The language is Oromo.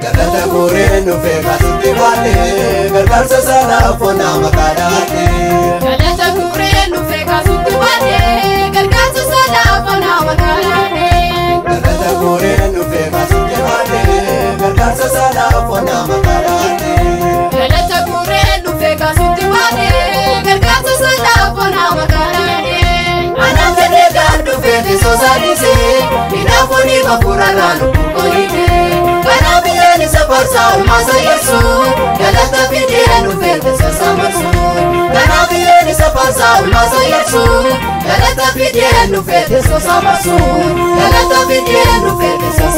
Galata guureen dhufee kaasitti baatee gargaarsa sanaaf onaa maqaa dhaatee. Galata guureen dhufee kaasutti baatee gargaarsa sanaaf onaa maqaa dhaatee. Galata guureen dhufee kaasitti baatee gargaarsa sanaaf onaa maqaa dhaatee. Galata guureen dhufee kaasutti baatee gargaarsa sanaaf onaa maqaa dhaatee. Anaan fedhee gaan dhufee teessoo saadisee hinaafuu bafuurarraa lubbuu kooyitee. Kanaaf biyyaan isa farsaa olmaa sayyeessu galata fidee dhufee teessoo samarsu. Kanaaf biyyaan isa farsaa olmaa sayyeessu galata fidee dhufee teessoo samarsu. Galata fidee dhufee teessoo